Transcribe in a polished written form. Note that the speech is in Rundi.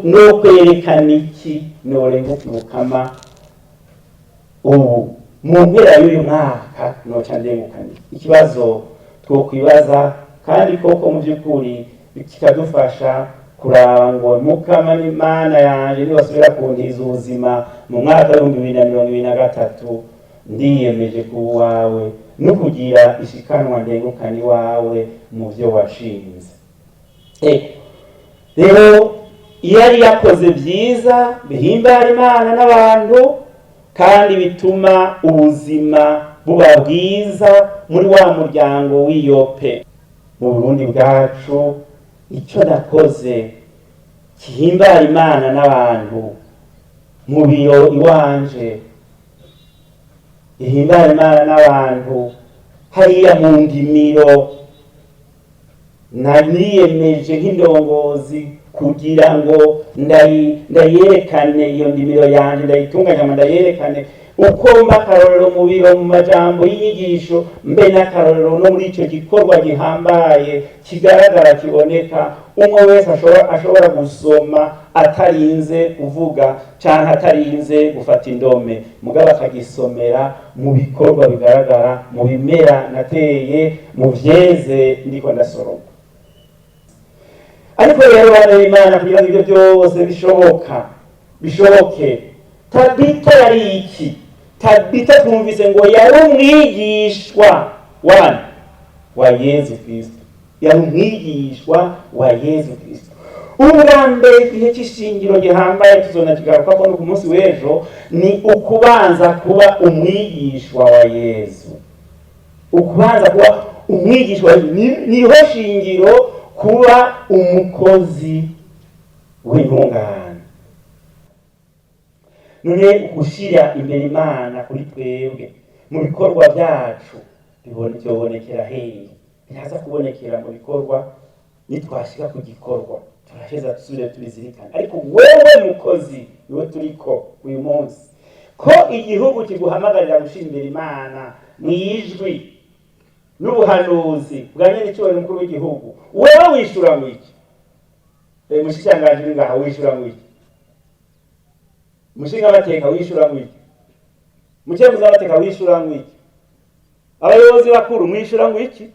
No kwerekana iki norenguka Mukama ubu mu mpera y'uyu mwaka, noca ndengukana iki? Ikibazo twokwibaza kandi koko mu by'ukuri kikadufasha kuraba ngo Mukama n'Imana yanje, nibasubira kuntiza ubuzima mu mwaka w'2023, ndiyemeje ku wawe no kugira ishikanwa ndengukana iwawe mu byo washinze. Rero iyo yari yakoze byiza bihimbara Imana n'abantu kandi bituma ubuzima buba bwiza muri wa muryango w'iyope. Mu Burundi bwacu, icyo nakoze kihimbara Imana n'abantu mu biro iwanje, ihimbara Imana n'abantu hariya mu ndimiro, naniyemeje nk'indongozi kugira ngo ndayerekane iyo ndimiro yanje, ndayitunganya, ndayerekane uko mba akarorero mu biro, mu majambo y'inyigisho, mbe n'akarorero no muri icyo gikorwa gihambaye kigaragara, kiboneka, umwe wese ashobora gusoma atarinze kuvuga canke atarinze gufata indome, mugabo akagisomera mu bikorwa bigaragara, mu bimera nateye, mu vyeze ndiko ndasoroma. Ariko rero, bana b'Imana, kugira ngo ibyo byose bishoboke, Tabita yari iki? Tabita twumvise ngo yari umwigishwa wa Yezu Kristo, yari umwigishwa wa Yezu Kristo. Ubwa mbere, igihe cy'ishingiro gihambaye tuzona kigarukako no ku munsi w'ejo, ni ukubanza kuba umwigishwa wa Yezu. Ukubanza kuba umwigishwa wa Yezu niho shingiro kuba umukozi w'intungane. None gushyira imbere Imana kuri twebwe mu bikorwa byacu byobonekera hehe? Biraza kubonekera mu bikorwa. Nitwashika ku gikorwa, turaheza dusubire tubizirikane. Ariko wewe mukozi, niwe turiko uyu munsi, ko igihugu kiguhamagarira gushyira imbere Imana mu ijwi n'ubuhanuzi bwa nyenicubahiro umukuru w'igihugu, wewe wishura ngo iki? Mushikiranganji uri ngaha, wishura ngo iki? Umushingamateka, wishura ngo iki? Mukemuzamateka, wishura ngo iki? Abayobozi bakuru, mwishura ngo iki?